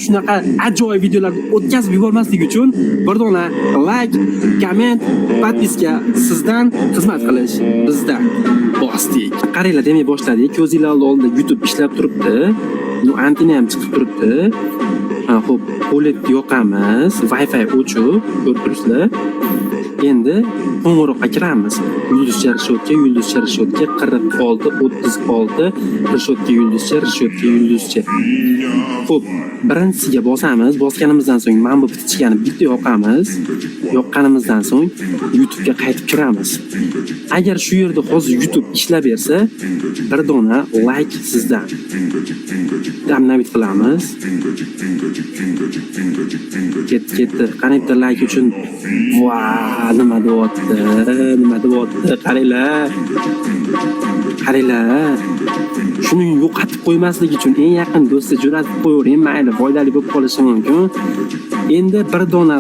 Shunaqa ajoyib videolarni o'tkazib yubormaslik uchun bir dona layk, komment, подписка sizdan, xizmat qilish bizdan. Bosdik. Qaranglar, demak, boshladik. Ko'zinglar oldida YouTube ishlab turibdi. Ну, antenna ham chiqib turibdi. Ha, xo'p, OLED yoqamiz, Wi-Fi o'chiq, ko'rib turibsizlar. Endi qo'ng'iroqqa kiramiz. Yulduzcha решётка, yulduzcha решётка, 46 36 решётка, yulduzcha решётка, yulduzcha. Xo'p, birinchisiga bosamiz. Bosganimizdan so'ng mana bu птичка ni bitta yoqamiz. Yoqqanimizdan so'ng YouTube'ga qaytib kiramiz. Agar shu yerda hozir YouTube ishlab bersa, bir dona layk sizdan. Обновить qilamiz. Ketdi, ketdi. Qani, bitta layk uchun. Va, nima deyapti? Nima deyapti? Qaranglar. Qaranglar. Shuni yo'qotib qo'ymaslik uchun eng yaqin do'stga jo'natib qo'yavering, mayli, foydali bo'lib qolishi mumkin. Endi bir dona